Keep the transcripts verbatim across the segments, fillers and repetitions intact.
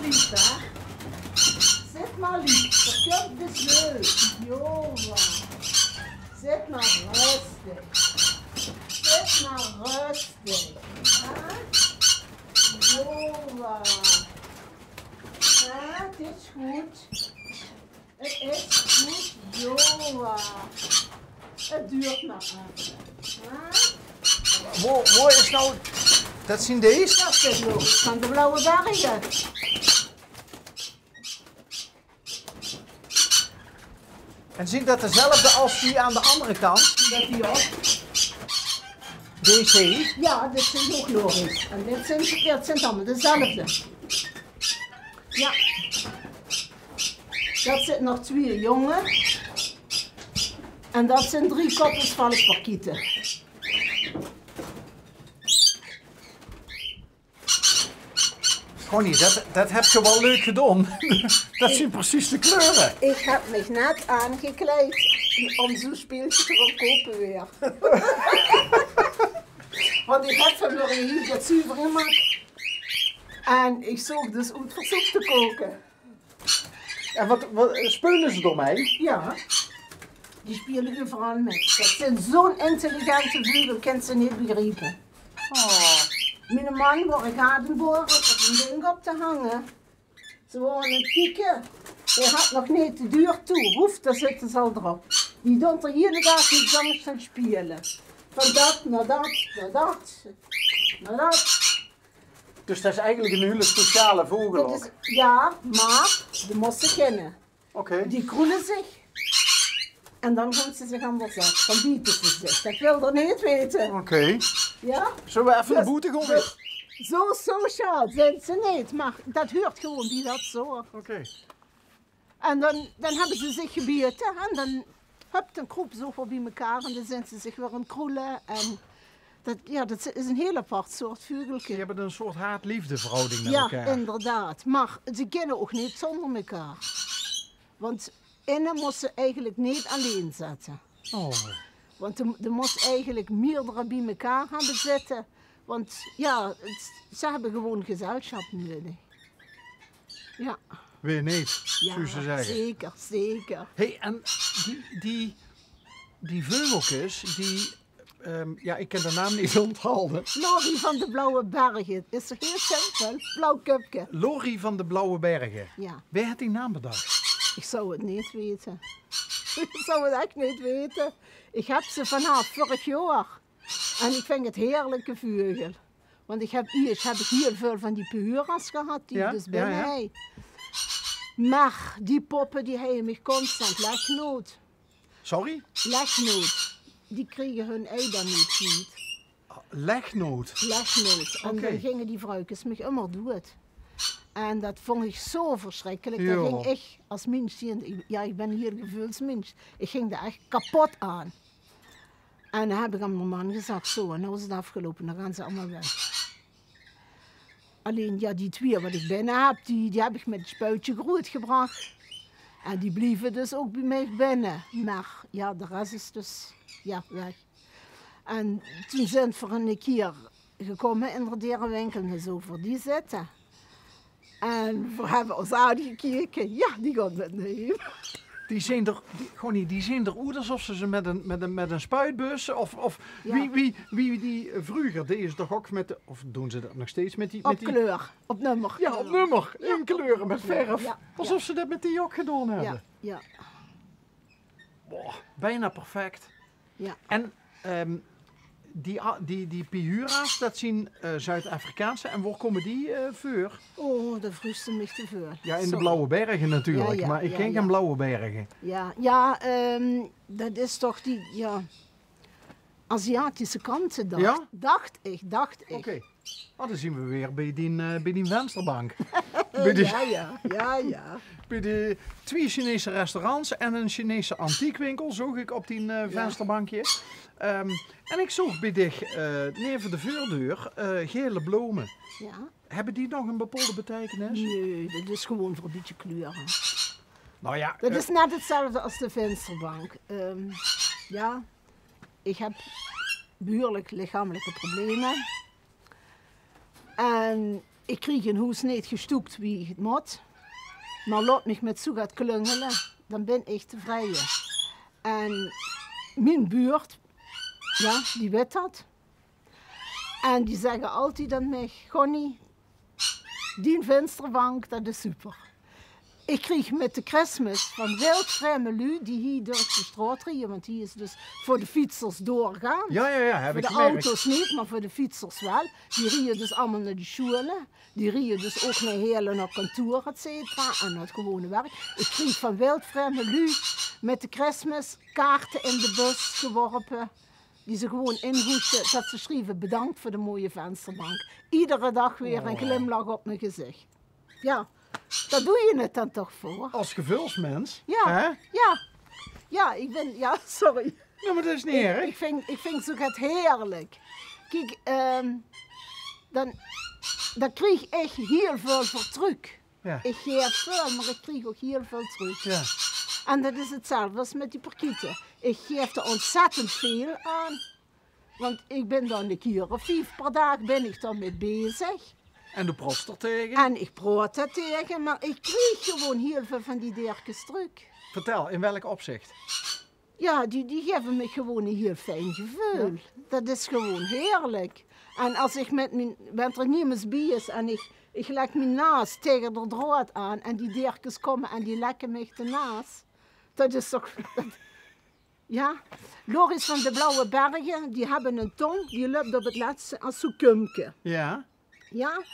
Lief, hè? Zit maar lief, dat komt dus leuk. Jova. Zit maar rustig. Zit maar rustig. Hè? Jova. Hè? Het is goed. Het is goed, Jova. Het duurt maar even. Hè? Wo, wo is nou, dat zien deze? Dat is Loris van de Blauwe Bergen. En zien dat dezelfde als die aan de andere kant? Dat die ook. Deze? Ja, dit zien ook Loris. En dit zien, dit zien allemaal dezelfde. Ja. Dat zien nog twee jonge. En dat zien drie koppels valkparkieten. Connie, dat, dat hebt ge wel leuk gedaan. Dat zien precies de kleuren. Ik heb mich net aangekleid om zo'n speeltje te gaan kopen weer. Want ik heb vanmorgen hier het zuiver gemaakt. En ik zoog dus uit verzoek te koken. En wat, wat spelen ze ermee? Ja. Die spelen overal met. Dat zien zo'n intelligente vögel, kan ze niet begrijpen. Oh. Mijn man, waar ik aan boren, had een ding op te hangen. Ze wonen een kieken. Hij had nog niet de deur toe. Hoeft, daar zitten ze al erop. Die doen er hier de dag niet anders dan spelen. Van dat naar dat, naar dat, naar dat. Dus dat is eigenlijk een hele speciale vogel ook. Ja, maar die moesten kennen. Oké. Die kroelen zich. En dan gaan ze zich aan de zak. Dan bieten ze zich. Dat wil er niet weten. Oké. Ja? Zullen we even naar boete gaan? Dus zo sociaal zijn ze niet. Maar dat huurt gewoon bij dat soort. Oké. En dan, dan hebben ze zich gebeten. En dan hup, dan kroepen ze ook weer bij elkaar. En dan zijn ze zich weer aan het kroelen. En dat, ja, dat is een heel apart soort veugelke. Die hebben een soort haat-liefde verhouding met elkaar. Ja, inderdaad. Maar ze kunnen ook niet zonder elkaar. Want inne moesten eigenlijk niet alleen zitten. Oh. Want de, de moest eigenlijk meerdere bij elkaar hebben zitten. Want ja, het, ze hebben gewoon gezelschap nodig. Ja. Weer niet, ja, zou ze zeggen. Zeker, zeker. Hey, en die, die, die veugelkes, die, ehm, ja, ik kan de naam niet onthouden. Lori van de Blauwe Bergen. Is toch heel simpel? Blauw kupke. Lori van de Blauwe Bergen. Ja. Wie heeft die naam bedacht? Ik zou het niet weten. Ik zou het echt niet weten. Ik heb ze vanaf vorig jaar. En ik vind het heerlijke vögel. Want ik heb eerst heb ik heel veel van die pehura's gehad, die ik dus binnen hei. Maar die poppen, die hebben mich constant legnoot. Sorry? Legnoot. Die kregen hun ei dan niet kwiet. Legnoot? Legnoot. En dan gingen die vrouwkes mich immer dood. En dat vond ik zo verschrikkelijk. Daar ging ik als mens, ja, ik ben hier gevoelsmens. Ik ging daar echt kapot aan. En dan heb ik aan mijn man gezegd: zo, en nou is het afgelopen, dan gaan ze allemaal weg. Alleen, ja, die twee wat ik binnen heb, die, die heb ik met het spuitje groot gebracht. En die blieven dus ook bij mij binnen. Maar ja, de rest is dus, ja, weg. En toen zijn we een keer gekomen in de dierenwinkel en zo voor die zitten. En we hebben ons aangekeken. Ja, die gaan met neem. Die zien er, die, gewoon niet, die zien er oet alsof ze ze met een, met een, met een spuitbus of, of wie, wie, wie die, eh, vroeger deden ze toch ook met de, of doen ze dat nog steeds met die, met die... Op kleur, op nummer. Ja, op nummer, in kleuren, met verf. Ja, ja. Alsof ze dat met die ook gedaan hebben. Ja, ja. Boah, bijna perfect. Ja. En, ehm, die, a-, die, die pehura's, dat zien, eh, Zuid-Afrikaanse. En waar komen die, eh, voor? Oh, dat vroeg ze mich te veel. Ja, in de Blauwe Bergen natuurlijk, maar ik ken geen Blauwe Bergen. Ja, ja, ehm, dat is toch die, ja, Aziatische kanten, dacht, dacht ik, dacht ik. Oké. Oh, dan zien we weer bij die, eh, bij die vensterbank. Bij die, ja, ja, ja, ja. Bij de twee Chinese restaurants en een Chinese antiekwinkel zoog ik op die, eh, vensterbankje. Ehm, en ik zoog bij dich, eh, neven de veurdeur, eh, gele blomen. Ja. Hebben die nog een bepaalde beteikenis? Nee, dat is gewoon voor een beetje kleuren. Nou ja, dat is net hetzelfde als de vensterbank. Ehm, ja, ik heb behoorlijk lichamelijke problemen. En Ich krieg in hoes neet gestoekt wie ich 't mót, mer laot mich mit zoe get klungele, dan bin ich tevreie. En mien buurt, ja, die wit dat. En die zègke altied aan mich: "Gonnie, dien vinsterbank, dat is super." Ich krieg mit de Krismis van wildvreemde luuj die hie durch de straot rieje, want hie is dus veur de fietsers doorgaans. Ja, ja, ja, heb ik gemerkt. Veur de auto's neet, mer veur de fietsers waal. Die rieje dus allemaol nao die sjoele. Die rieje dus ouch nao Heële, nao kantoor, et cetera, en nao 't gewone werk. Ich krieg van wildvreemde luuj mit de Krismis kaarte in de bus geworpe, die ze gewoon inhoesje, dat ze sjrieve: "Bedankt veur de mooie vinsterbank." Iedere daag weer 'ne glimlach op mien gezich. Ja, dao doe je 't dan toch veur. Als geveulsmins, ja, hè? Ja. Ja, ich bin, ja, sorry. Ja, mer dat is neet erg. Ich ving, ich ving zoe get heerlik. Kiek, ehm, dan, dan krieg ich hiel väöl veur trök. Ja. Ich gaef väöl, mer ich krieg ouch hiel väöl trök. Ja. En dat is 'tzelfde es mit die parkiete. Ich gaef d'r ontzettend väöl aan. Want ich bin dan 'ne kier of vief per daag bin ich dao mit bezig. En doe prots d'r tege? En ich proot d'r tege, mer ich krieg gewoon hiel väöl van die deerkes trök. Vertel, in welk opzicht? Ja, die, die gaeve mich gewoon 'n hiel fijn geveul. Ja. Dat is gewoon heerlik. En es ich mit mien, wen d'r niemes bie is en ich, ich lek mien naas tege d'r draod aan en die deerkes kómme en die lekke mich de naas. Dat is toch, dat, ja. Loris van de Blauwe Berge, die höbbe 'n tong, die löp op 't lètste es zoe'n kumke. Ja. Ja, 't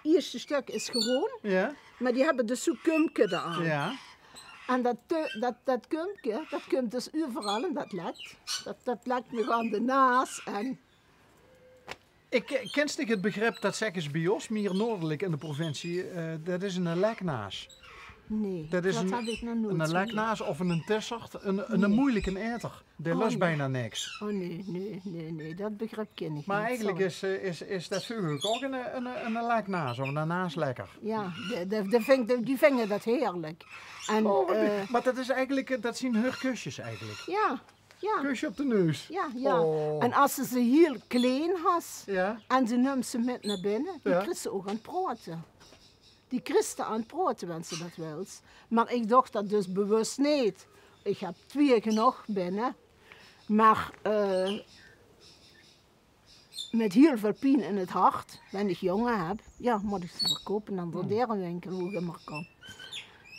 ierste stök is gewoon, ja, mer die höbbe dus zoe'n kumke d'raan. Ja. En dat, eh, dat, dat kumke, dat kump dus euveral en dat lek. Dat, dat lek mich aan de naas en... Ik, eh, kins dich 't begrip, dat zègke ze bie ós, mier noordelik in de provincie, eh, dat is 'n leknaas. Nee, dat höb ik nog noeits gehuurd. Dat is 'n, 'n leknaas of 'n tisserd, 'n, 'n moeilijke aeter. Dae lust bijna niks. Oh, nee, nee, nee, nee, dat begrip kin ich neet, sorry. Mer eigelik is, eh, is, is dat veur uch ouch 'n, 'n, 'n leknaas of 'n naaslekker. Ja, de, de, de ving-, de, die vinge dat heerlik. En, oh, wat, eh, mer dat is eigelik, eh, dat zien heur kusjes eigelik. Ja, ja. Kusje op de neus. Ja, ja. Oh. En es se ze hiel klein has, ja, en se nums ze mit nao binne, dan, ja, kris se ze ouch aan 't prote. Die kris se aan 't prote, wen se dat wils. Mer ich doch dat dus bewus neet. Ich höb twieë genóg binne. Mer, eh, mit hiel väöl pien in 't hart, wen ich jónge höb, ja, mót ich ze verkoupe aan d'r deerewinkel, wo ich ummer kóm.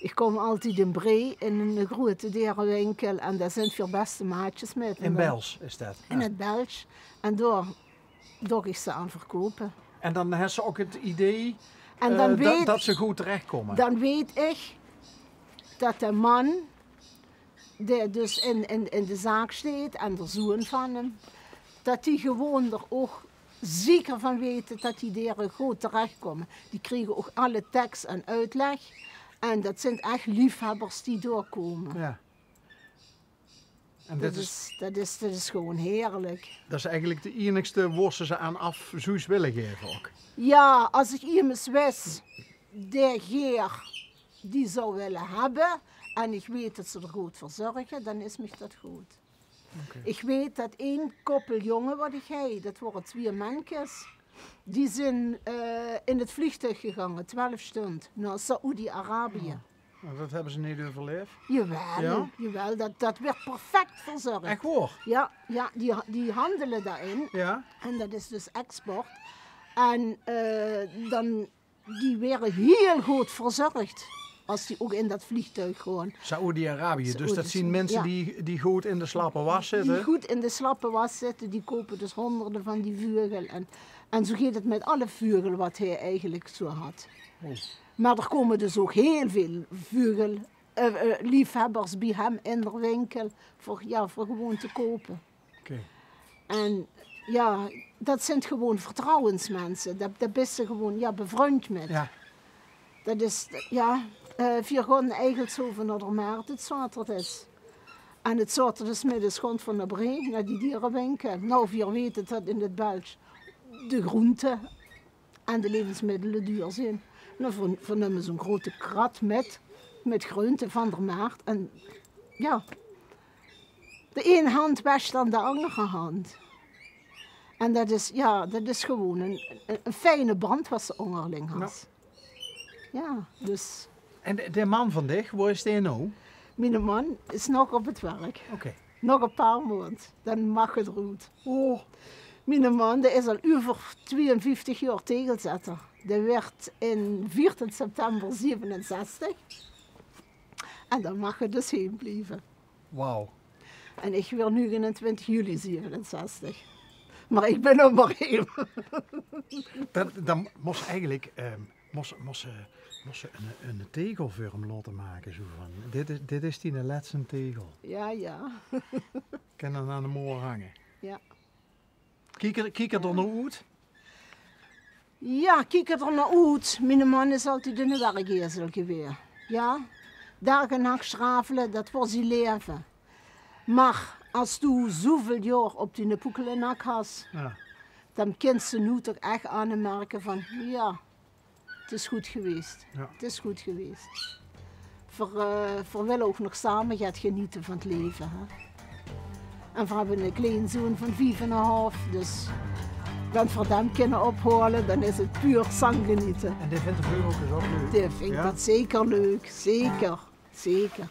Ich kóm altied in Bree in 'ne groeate deerewinkel en dao zint veer bèste maatjes mit. In Belsj is dat? In 't Belsj. En dao doch ich ze aan verkoupe. En dan hes se ouch 't idee, eh, dat, dat ze good terechkómme. En dan weet, dan weet ich dat de man, dae dus in, in, in de zaak steit, en d'r zoon van häöm, dat die gewoon d'r ouch zeker van weite dat die dere good terechkómme. Die kriege ouch alle teks en oetlèk. En dat zint ech liefhebbers die dao kómme. Ja. En dat is, dat is, dat is gewoon heerlik. Dat is eigelik de einigste wo se ze aan af zous wille gaeve ouch. Ja, es ich iemes wis dae gaer die zou wille höbbe en ich weet dat ze d'r good veur zörge, dan is mich dat good. Oké. Ich weet dat ein koppel jónge wat ich hei, dat wore twieë menkes, die zint, eh, in 't vleegtuig gegange, twelf stund, nao Saoedi-Arabië. Oh. Mer dat höbbe ze neet euverlaef? Jawel, jawel, dat, dat weurt perfek verzörg. Ech waor? Ja, ja, die, die handele dao-in. Ja. En dat is dus export. En, eh, dan, die waere hiel good verzörg es die ouch in dat vleegtuig gaon. Saoedi-Arabië, dus dat zien minse die, die good in de slappe was zitte? Die good in de slappe was zitte, die koupe dus hóngerde van die veugel. En, en zoe geit 't mit alle veugel wat hae eigelik zoe hat. Oh. Mer d'r kómme dus ouch hiel väöl veugel, eh, eh, liefhebbers bie häöm in d'r winkel veur, ja, veur gewoon te koupe. Oké. En ja, dat zint gewoon vertrouwensminse. Dao, dao bis se gewoon, ja, bevrind mit. Ja. Dat is, ja, eh, veer gaon eigelik zoe van nao d'r maart, 't zaoterdes. En 't zaoterdes middes gaon veer nao Bree, nao die dierewinkel. Noe, veer weite dat in 't Belsj de groente en de levensmiddele duur zint. Noe, veer, veer numme zoe'n groete krat mit, mit greunte van d'r maart. En ja, de ein hand wesjt dan de anger hand. En det is, jao, det is gewoon ein, ein, ein fijne band waat se óngerling has. Jao, dus. En de, de man van dich, wo is dae noe? Miene man is nog op 't werk. Oké. Nog ein paar maond, dan maag 't d'roet. Oh. Miene man, dae is al euver twieënvieftig jaor tegelzetter. Dae waert in veertien september zevenenzestig. En dan maag 't dus heen blieve. Wauw. En ich waer negenentwintig juli zevenenzestig. Mer ich bin nog mer heen. Dan, dan mós se eigelik, ehm, mós, mós se, mós se ein, ein tegel veur 'm laote make, zo van: dit is, dit is dien lètste tegel. Jao, jao. Kin 'm aan de moer hange. Jao. Kiek 'r, kiek 'r d'r nao oet? Jao, kiek 'r d'r nao oet. Miene man is altied eine werkezel gewaes. Jao, daag en nach sjravele, det waor zien laeve. Mer es doe zoeväöl jaor op diene poekelenak has, jao, dan kins se noe toch ech aanmerke van, jao, 't is good gewaes. Jao. 't Is good gewaes. Veer, eh, veer wille ouch nog same get genete van 't laeve, hè. En veer höbbe eine kleinzoon van vief en ein haaf, dus wen veer dae kinne ophaole, dan is 't puur zang genete. En dae vindj de veugelkes ouch leuk? Dae vindj 't zeker leuk, zeker, zeker.